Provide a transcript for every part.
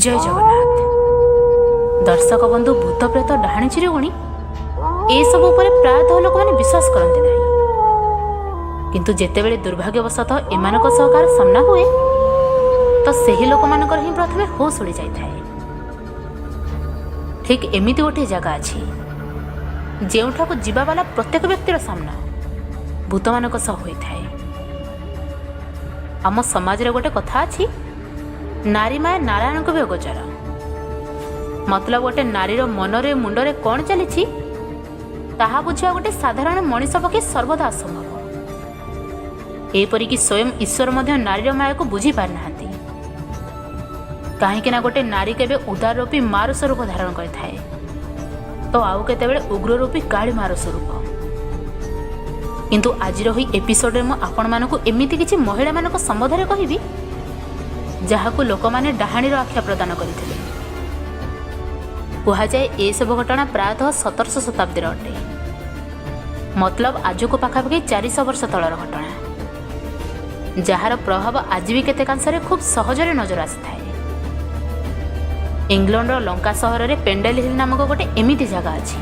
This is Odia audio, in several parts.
ଜୟ ଜଗନ୍ନାଥ। ଦର୍ଶକ ବନ୍ଧୁ, ଭୂତ, ପ୍ରେତ, ଡାହାଣୀ, ଚିରଗୁଣି ଏସବୁ ଉପରେ ପ୍ରାୟତଃ ଲୋକମାନେ ବିଶ୍ୱାସ କରନ୍ତି ନାହିଁ। କିନ୍ତୁ ଯେତେବେଳେ ଦୁର୍ଭାଗ୍ୟବଶତଃ ଏମାନଙ୍କ ସହ କାହାର ସାମ୍ନା ହୁଏ, ତ ସେହି ଲୋକମାନଙ୍କର ହିଁ ପ୍ରଥମେ ହୋସ୍ ଉଡ଼ି ଯାଇଥାଏ। ଠିକ୍ ଏମିତି ଗୋଟିଏ ଜାଗା ଅଛି, ଯେଉଁଠାକୁ ଯିବାବାଲା ପ୍ରତ୍ୟେକ ବ୍ୟକ୍ତିର ସାମ୍ନା ଭୂତମାନଙ୍କ ସହ ହୋଇଥାଏ। ଆମ ସମାଜରେ ଗୋଟେ କଥା ଅଛି, ନାରୀ ମାୟା ନାରାୟଣଙ୍କୁ ବି ଅଗୋଚର। ମତଲବ, ଗୋଟେ ନାରୀର ମନରେ ମୁଣ୍ଡରେ କ'ଣ ଚାଲିଛି, ତାହା ବୁଝିବା ଗୋଟେ ସାଧାରଣ ମଣିଷ ପକ୍ଷେ ସର୍ବଦା ଅସମ୍ଭବ। ଏପରିକି ସ୍ୱୟଂ ଈଶ୍ୱର ମଧ୍ୟ ନାରୀର ମାୟାକୁ ବୁଝିପାରିନାହାନ୍ତି। କାହିଁକି ନା ଗୋଟେ ନାରୀ କେବେ ଉଦାର ରୂପୀ ମାର ସ୍ୱରୂପ ଧାରଣ କରିଥାଏ ତ ଆଉ କେତେବେଳେ ଉଗ୍ର ରୂପୀ କାଳୀ ମାର ସ୍ୱରୂପ। କିନ୍ତୁ ଆଜିର ଏହି ଏପିସୋଡରେ ମୁଁ ଆପଣମାନଙ୍କୁ ଏମିତି କିଛି ମହିଳାମାନଙ୍କ ସମ୍ବନ୍ଧରେ କହିବି, ଯାହାକୁ ଲୋକମାନେ ଡାହାଣୀର ଆଖ୍ୟା ପ୍ରଦାନ କରିଥିଲେ। କୁହାଯାଏ, ଏସବୁ ଘଟଣା ପ୍ରାୟତଃ 17ଶହ ଶତାବ୍ଦୀର ଅଟେ। ମତଲବ, ଆଜକୁ ପାଖାପାଖି 400 ବର୍ଷ ତଳର ଘଟଣା, ଯାହାର ପ୍ରଭାବ ଆଜି ବି କେତେକାଂଶରେ ଖୁବ୍ ସହଜରେ ନଜର ଆସିଥାଏ। ଇଂଲଣ୍ଡର ଲଙ୍କା ସହରରେ ପେଣ୍ଡେଲ ହିଲ୍ ନାମକ ଗୋଟେ ଏମିତି ଜାଗା ଅଛି,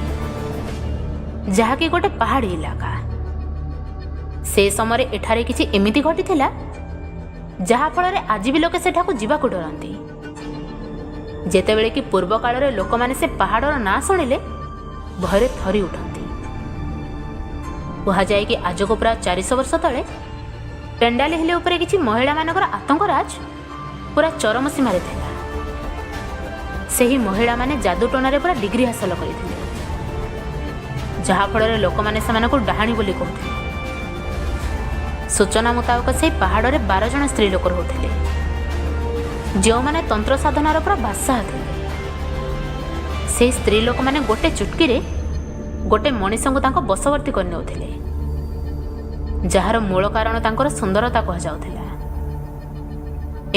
ଯାହାକି ଗୋଟେ ପାହାଡ଼ି ଇଲାକା। ସେ ସମୟରେ ଏଠାରେ କିଛି ଏମିତି ଘଟିଥିଲା, ଯାହାଫଳରେ ଆଜି ବି ଲୋକେ ସେଠାକୁ ଯିବାକୁ ଡରନ୍ତି। ଯେତେବେଳେ କି ପୂର୍ବ କାଳରେ ଲୋକମାନେ ସେ ପାହାଡ଼ର ନାଁ ଶୁଣିଲେ ଭୟରେ ଥରି ଉଠନ୍ତି। କୁହାଯାଏ କି ଆଜକୁ ପ୍ରାୟ 400 ବର୍ଷ ତଳେ ପେଣ୍ଡାଲି ହିଲ୍ ଉପରେ କିଛି ମହିଳାମାନଙ୍କର ଆତଙ୍କରାଜ ପୁରା ଚରମ ସୀମାରେ ଥିଲା। ସେହି ମହିଳାମାନେ ଯାଦୁଟୋନାରେ ପୁରା ଡିଗ୍ରୀ ହାସଲ କରିଥିଲେ, ଯାହାଫଳରେ ଲୋକମାନେ ସେମାନଙ୍କୁ ଡାହାଣୀ ବୋଲି କହୁଥିଲେ। ସୂଚନା ମୁତାବକ, ସେହି ପାହାଡ଼ରେ 12 ଜଣ ସ୍ତ୍ରୀ ଲୋକ ରହୁଥିଲେ, ଯେଉଁମାନେ ତନ୍ତ୍ର ସାଧନାର ପୁରା ବାଦଶାହ ଥିଲେ। ସେହି ସ୍ତ୍ରୀ ଲୋକମାନେ ଗୋଟେ ଚୁଟକିରେ ଗୋଟେ ମଣିଷଙ୍କୁ ତାଙ୍କ ବଶବର୍ତ୍ତୀ କରିନେଉଥିଲେ, ଯାହାର ମୂଳ କାରଣ ତାଙ୍କର ସୁନ୍ଦରତା କୁହାଯାଉଥିଲା।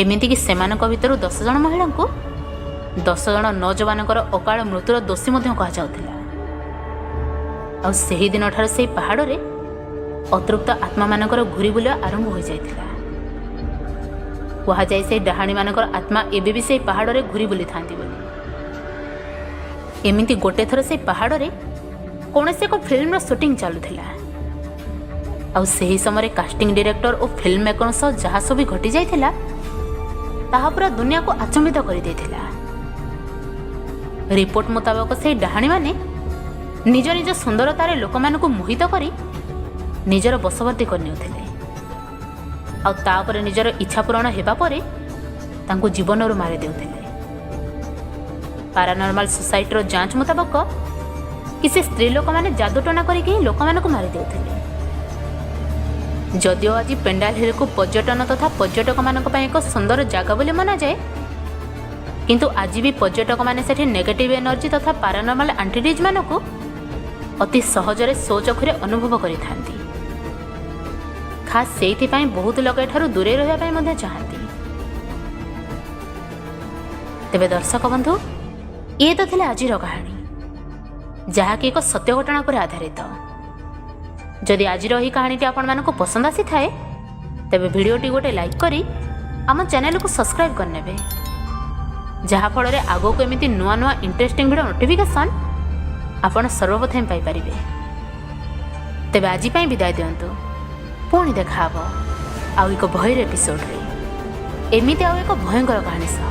ଏମିତିକି ସେମାନଙ୍କ ଭିତରୁ 10 ଜଣ ମହିଳାଙ୍କୁ 10 ଜଣ ନୌଜବାନଙ୍କର ଅକାଳ ମୃତ୍ୟୁର ଦୋଷୀ ମଧ୍ୟ କୁହାଯାଉଥିଲା। ଆଉ ସେହି ଦିନଠାରୁ ସେହି ପାହାଡ଼ରେ ଅତୃପ୍ତ ଆତ୍ମାମାନଙ୍କର ଘୁରି ବୁଲିବା ଆରମ୍ଭ ହୋଇଯାଇଥିଲା। କୁହାଯାଏ, ସେହି ଡାହାଣୀମାନଙ୍କର ଆତ୍ମା ଏବେ ବି ସେହି ପାହାଡ଼ରେ ଘୁରି ବୁଲିଥାନ୍ତି ବୋଲି। ଏମିତି ଗୋଟେ ଥର ସେହି ପାହାଡ଼ରେ କୌଣସି ଏକ ଫିଲ୍ମର ସୁଟିଂ ଚାଲୁଥିଲା। ଆଉ ସେହି ସମୟରେ କାଷ୍ଟିଂ ଡିରେକ୍ଟର ଓ ଫିଲ୍ମ ମେକରଙ୍କ ସହ ଯାହା ସବୁ ଘଟିଯାଇଥିଲା, ତାହା ପୁରା ଦୁନିଆକୁ ଆଚମ୍ବିତ କରିଦେଇଥିଲା। ରିପୋର୍ଟ ମୁତାବକ, ସେହି ଡାହାଣୀମାନେ ନିଜ ନିଜ ସୁନ୍ଦରତାରେ ଲୋକମାନଙ୍କୁ ମୋହିତ କରି ନିଜର ବଶବର୍ତ୍ତୀ କରିନେଉଥିଲେ। ଆଉ ତାପରେ ନିଜର ଇଚ୍ଛା ପୂରଣ ହେବା ପରେ ତାଙ୍କୁ ଜୀବନରୁ ମାରି ଦେଉଥିଲେ। ପାରାନର୍ମାଲ ସୋସାଇଟିର ଯାଞ୍ଚ ମୁତାବକ କି ସେ ସ୍ତ୍ରୀ ଲୋକମାନେ ଯାଦୁଟଣା କରିକି ହିଁ ଲୋକମାନଙ୍କୁ ମାରି ଦେଉଥିଲେ। ଯଦିଓ ଆଜି ପେଣ୍ଡାଲ ହିଲ୍କୁ ପର୍ଯ୍ୟଟନ ତଥା ପର୍ଯ୍ୟଟକମାନଙ୍କ ପାଇଁ ଏକ ସୁନ୍ଦର ଜାଗା ବୋଲି ମନାଯାଏ, କିନ୍ତୁ ଆଜି ବି ପର୍ଯ୍ୟଟକମାନେ ସେଠି ନେଗେଟିଭ୍ ଏନର୍ଜି ତଥା ପାରାନର୍ମାଲ ଏଣ୍ଟିଟିଜ୍ ମାନଙ୍କୁ ଅତି ସହଜରେ ସ୍ୱଚକ୍ଷୁରେ ଅନୁଭବ କରିଥାନ୍ତି। ଖାସ୍ ସେଇଥିପାଇଁ ବହୁତ ଲୋକ ଏଠାରୁ ଦୂରେଇ ରହିବା ପାଇଁ ମଧ୍ୟ ଚାହାନ୍ତି। ତେବେ ଦର୍ଶକ ବନ୍ଧୁ, ଇଏ ତ ଥିଲା ଆଜିର କାହାଣୀ, ଯାହାକି ଏକ ସତ୍ୟ ଘଟଣା ଉପରେ ଆଧାରିତ। ଯଦି ଆଜିର ଏହି କାହାଣୀଟି ଆପଣମାନଙ୍କୁ ପସନ୍ଦ ଆସିଥାଏ, ତେବେ ଭିଡ଼ିଓଟି ଗୋଟେ ଲାଇକ୍ କରି ଆମ ଚ୍ୟାନେଲକୁ ସବସ୍କ୍ରାଇବ୍ କରିନେବେ, ଯାହାଫଳରେ ଆଗକୁ ଏମିତି ନୂଆ ନୂଆ ଇଣ୍ଟରେଷ୍ଟିଂ ଭିଡ଼ିଓ ନୋଟିଫିକେସନ୍ ଆପଣ ସର୍ବପ୍ରଥମେ ପାଇପାରିବେ। ତେବେ ଆଜି ପାଇଁ ବିଦାୟ ଦିଅନ୍ତୁ। ପୁଣି ଦେଖାହେବ ଆଉ ଏକ ଭୟର ଏପିସୋଡ଼ରେ, ଏମିତି ଆଉ ଏକ ଭୟଙ୍କର କାହାଣୀ ସହ।